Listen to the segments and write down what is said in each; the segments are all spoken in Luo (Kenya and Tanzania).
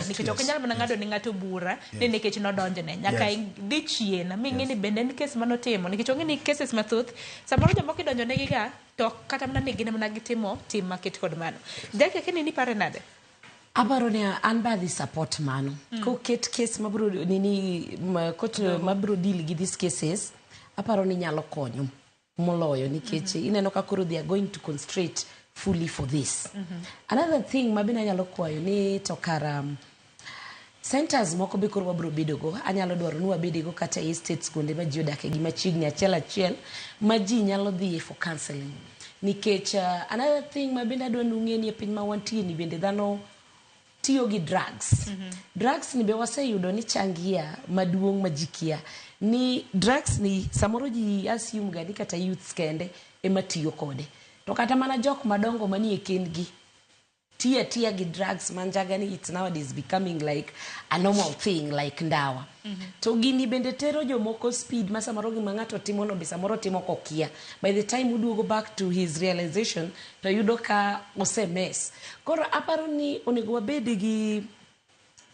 Nikech ok inyal mana ng'ado ne ng'ato bura ni nikech nodonjne. Nyaka idhi chien ming'i ni bende en kes manotimo. Nikech wang'e ni cases mathoth samoro jomoko idonjo negi ga to kata mana ni gin mana gitimo tim maket kod mano. Jackie akia ni in ipare nade? Aparo ni an be adhi support mano. Koket case mabro nini ma, court mabro deal gi these cases, aparo ni nyalo konyo moloyo nikech ineno ka koro they are going to concentrate fully for this. Another thing ma bende anyalo kwayo ni to kara centers moko be koro wabro bedogo, anyalo dwaro ni wabedego kata e estates kuonde ma ji odake gi machiegni achiel achiel ma ji nyalo dhiye for counseling. Nikech another thing ma bende adwa ni ung'e ni e piny ma wantie ni bende dhano tiyo gi drugs. Drugs ni be waseyudo ni changia maduong' ma ji kia ni drugs ni samoro ji assume ga ni kata youths kende ema tiyo kode. To kata mana jok madongo manie kendgi tiyo atiya gi drugs manjaga ni it's nowadays becoming like a normal thing like ndawa. To gini bende tero jomoko speed ma samoro gima ng'ato timo no be samoro timo kokia. By the time uduogo back to his realization to yudo ka ose mess. Koro aparo ni onego wabed gi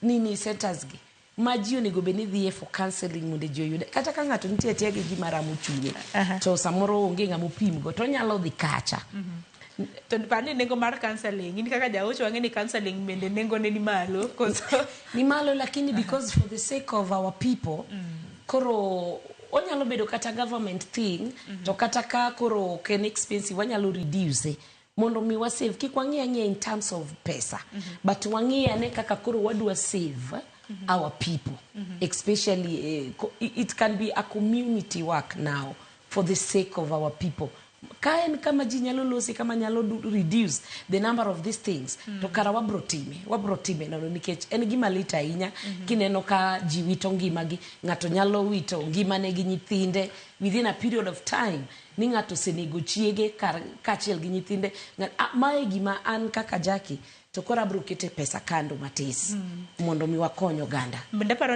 nini centers gi ma ji onego bed ni dhiye for counseling mondo ji oyude. Kata ka ng'ato nitie atiya gi gima ramo chunye to samoro onge ng'ama opim go to onyalo dhi kacha. To par ni nengo mar counseling, in kaka jaucho wang'e ni counseling bende nengo ne ni malo koso? Ni malo lakini because for the sake of our people koro onyalo bedo kata government thing to kata ka koro ok en expensive wanyalo reduce mondo mi wa save kik wang'i ang'iya in terms of pesa but wang'i ane kaka koro wadwa save our people especially it can be a community work now for the sake of our people ka en kama ji nyalo losi kama nyalo reduce the number of these things to kara wabro time wabro time nono nikech en gima lit ahinya kineno ka ji wito ngimagi ng'ato nyalo wito ngimane gi nyithinde within a period of time ni ng'ato osenego chiege kar kaachiel gi nyithinde. Mae gima an kaka Jackie to koro abro kete pesa kando matis mondo mi wakony oganda. Bende aparo ni